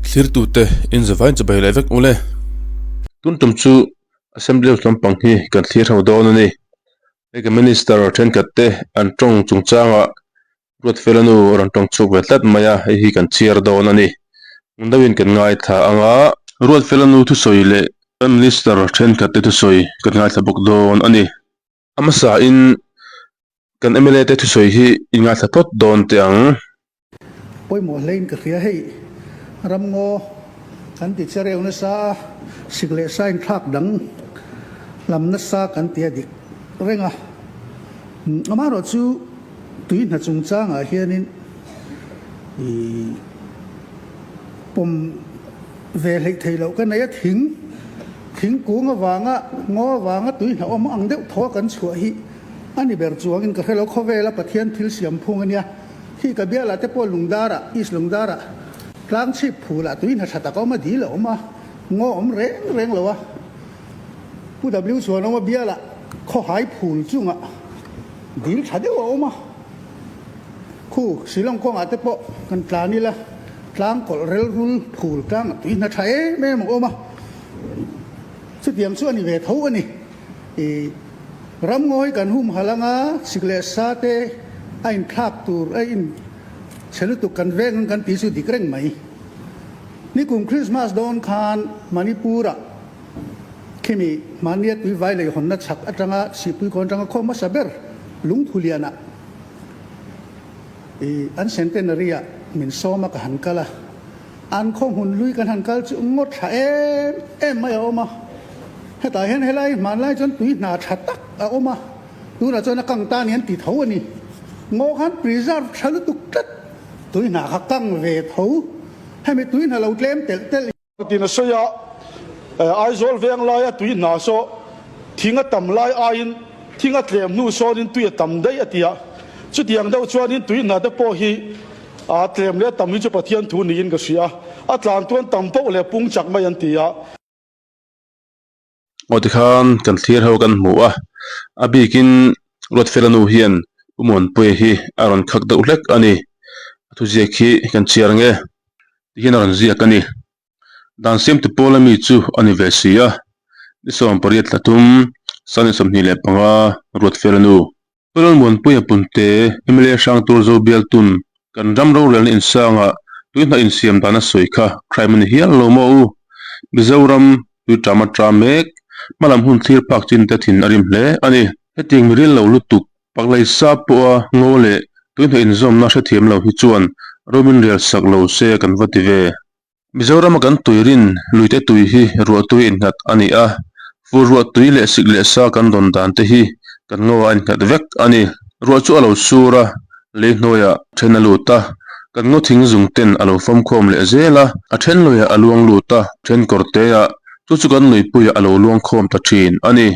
Thlirtute in zavain chibai leh vek ule. Tun tum chu Assembly House lampang hi kan thlir ho dawn a ni. Hei ka Minister thenkhat te an tawng chungchangah Ruatfela nu a rawn tawng chhuak ve tlat mai a, hei hi kan chhiar dawn a ni. Hmun deuhin kan ngaithla ang a. Ruatfela nu thusawi leh kan Minister thenkhat te thusawi kan ngaithla bawk dawn a ni. A hmasain kan mla te thusawi hi i ngaithla phawt dawn teh ang. Pawimawh hlein ka hria hei ramngaw kan ti che reu nasa a, sik leh sain thlak dang lam nasa kan ti a dik reng a. Amaherawh chu tui hna chungchangah hianin ih pawm ve hleih theih loh ka nei a, thing Thingkung avanga ngaw avanga tui hlauhawm ang deuh thaw kan chhuah hi a ni ber chuangin ka hre lo. Khawvela Pathian thil siam phung a nia. Khi ka bialah te pawh Lungdarah, East Lungdarah, tlang chhip phulah tui hna tha tak a awm a, dil a awm a, ngaw awm reng reng lo a. Pu W Chhuanawma bialah khawhai phul chungah dil tha deuh a awm a. Khu Shillong kawngah te pawh kan tlan ila tlang kawlh relrul phul tlangah tui hna tha em em a awm a. Chutiang chu a ni ve tho a ni. I ramngawi kan humhalh anga sik leh sa te a inthlak tur a in chhe lutuk kan veng ang kan tih chu dik reng mai. Nikum Christmas dawn khan Manipur-ah khimi hmania tuivai lei hawnna chhak atanga Sihpui kawn atanga khaw hmasa ber Lungthulianah i an centenary-ah min sawm a ka han kal a. An khaw hmun lui kan han kal chu ngawt tha em em mai a awm a, hetah hian helai hmanlai chuan tui hna tha tak a awm a, tunah chuan a kang ta ni an ti tho a ni. Ngaw khan preserve tha lutuk tlat, tui hna kha kang ve tho, hemi tui hna lo tlem telh telh. Tin a sawi a, Aizawl veng laia tui hna saw thing a tam lai aiin thing a tlem hnu sawnin tui a tam daih a ti a, chutiang deuh chuanin tui hna te pawh hi A tlem leh tam hi chu Pathian thu niin ka hria. A tlan tuan tam poh leh pung chak mai an ti a. Aw tikhan kan thlir ho kan hmu a, a bikin Ruatfela nu hian Pu Muanpuia hi a rawn khak deuh hlek a ni. A thuziak hi kan chhiar ang e tihian a rawn ziak a ni. Dan siamtu pawl ami chu a ni ve si a, ni 18 thla thum, Sunday 25 Ruatfela nu. Pu Lalmuanpuia Punte, mla Hrangtur Zo Bialtun, kan ram rorelna insangah tuihna insiam dan a sawi kha crime a ni hial lo maw u? Mizoram tui ṭam a ṭam mek, hmalam hun thlir phak chin te thin a rim hle a ni. Hetiang miril lo lutuk, paklai sa pawha ngaw leh tuihna inzawmna hrethiam lo hi chuan rawmin rel sak lo se kan va ti ve. Mizorama kan tuirin luite tui hi ruahtui innghat a ni a, fur ruahtui leh sik leh sa kan rawn dan te hi kan ngaw a innghat vek a ni. Ruah chu a lo sur a, lei hnuaiah then a lut a, kan ngaw thing zung ten a lo fawmkhawm leh zel a, a then luiah a luang lut a, then kawr teah chu chu kan luipuiah a lo luang khawm ta thin a ni.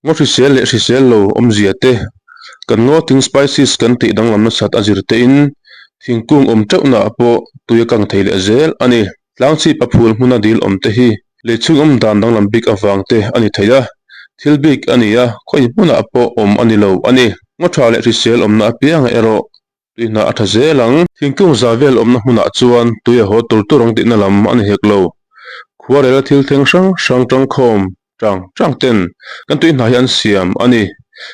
Ngaw hrisel leh hrisel lo awmzia te, kan ngaw thing spices kan tih danglam nasat a zir tein thingkung awm teuhna ah pawh tui a kang thei leh zel a ni. Tlangchhip a phul hmuna dil awm te hi lei chhung awm dan danglam bik avang te a ni thei a, thil bik a ni a, khawi hmunah pawh awm a ni lo a ni. Ngaw tha leh hrisel awmna apiangah erawh Tui hna a tha zel ang. Thingkung za vel awmna hmunah chuan tui a haw tur tur ang tihna lam a ni hek lo. Khuarela thil thleng hrang hrang tangkhawm tang tang ten kan tui hna hi an siam a ni.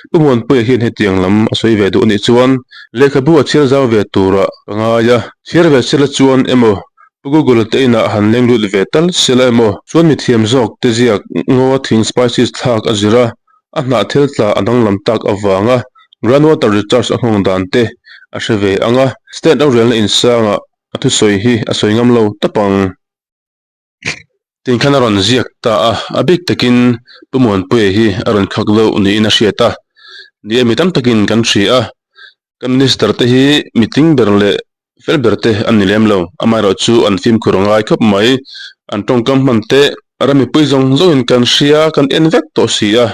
Pu Muanpuia hian hetiang lam a sawi ve duh anih chuan lehkhabu a chhiar zau ve turah ka ngai a. Chhiar ve sela chuan emaw Pu Google te inah han leng lut ve tal sela emaw chuan mithiam zawk te ziak ngaw thing spices thlak a zir a, A hnah thil tla a danglam tak avanga groundwater recharge a nghawng dan te a hre ve ang a, state rorelna insangah a thusawi hi a sawi ngam lo tawp ang. Tin khan a rawn ziak ta a, a bik takin Pu Muanpuia hi a rawn khak deuh niin a hriat a, ni e mi tam takin kan hria a, Kan minister te hi mitling ber leh fel ber te an ni lem lo, amaherawh chu an fimkhur a ngai khawp mai, an tawngkam hman te ram mipui zawng zawngin kan hria kan en vek tawh si a,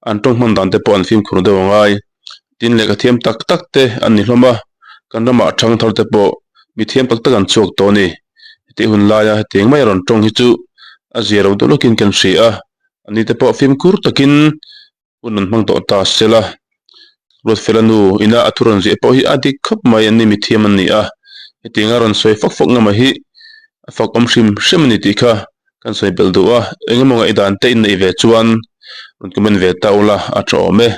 an tawng hman dan te pawh an fimkhur deuh a ngai, tin lehkha thiam tak tak te an ni hlawm a, kan ramah thang thar te pawh mi thiam tak tak an chhuak tawh a ni, hetih hun laia hetiang mai a rawn tawng hi chu a zia lo deuh lawkin kan hria a, ani te pawh fimkhur takin. Hun an hmang tawh ta sela, Ruatfela nu ina a thu rawn ziah pawh hi a dik khawp mai, an ni mithiam an ni a. Hetianga rawn sawi fak fak ngama hi a fak awm hrim hrim a ni tih kha kan sawi belh duh a, engemaw ngaihdan te inneih ve chuan rawn comment ve ta ula a tha awm e.